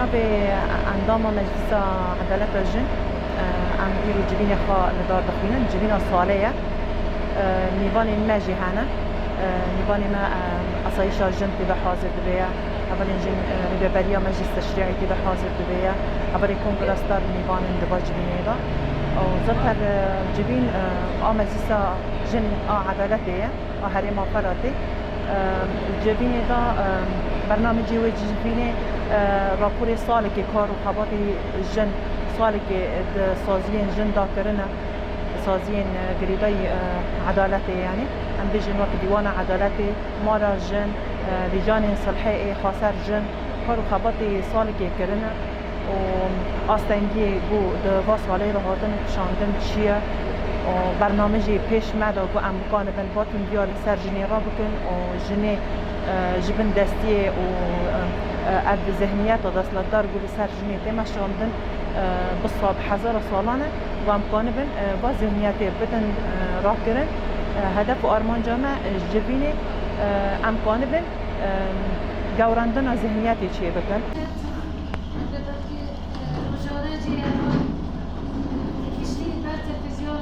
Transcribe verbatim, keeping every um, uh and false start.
Navê endama Meclisa Edaleta Jin, e, em îro civînê xwe li dar dixwînin, civîna salê ye. E, Mîvanên me jî hene. E, Mîvanê me, e, Asayîşa Jin tê de hazir dibe ye. Hevalên jin, e, Rêveberiya Meclîs Teşrî'î tê de hazir dibe ye. Hevalê Kongra Star mîvanên di va civînê de. Û zaten, e, civîn, e, a Meclisa Jin a Edaletê ye, a Herêma Feratê. E, civînê de, e, bernamecê wê civînê, e, raporê salekê kar û xebatê jin, salekê di saziyên jin de kirine, saziyên, e, girêdayî, e, edaletê, yanî em bêjin wek Dîwana Edaletê, Mala Jin, e, Lîcanên Silhê ê Xweser Jin, kar û xebatê salekê kirine û astengiyê ku di va salê re hatine kişandin çi ye û bernamejê pêş me de ku em bikanibin va tundiya li ser jinê re bikin û jinê, e, ji bin destiyê û, e, e, ev zihniyeta desthilatdar ku li ser jinê tê meşandin, e, bi sal, bi hezara salan e, ku em kanibin, e, va zihniyetê bidin, e, rakirin. E, hedef û armanca me, e, ji civînê, e, em kanibin, e, gewrandina zihniyetê çêbikin. Rojane jî eva giştî ber televîzyon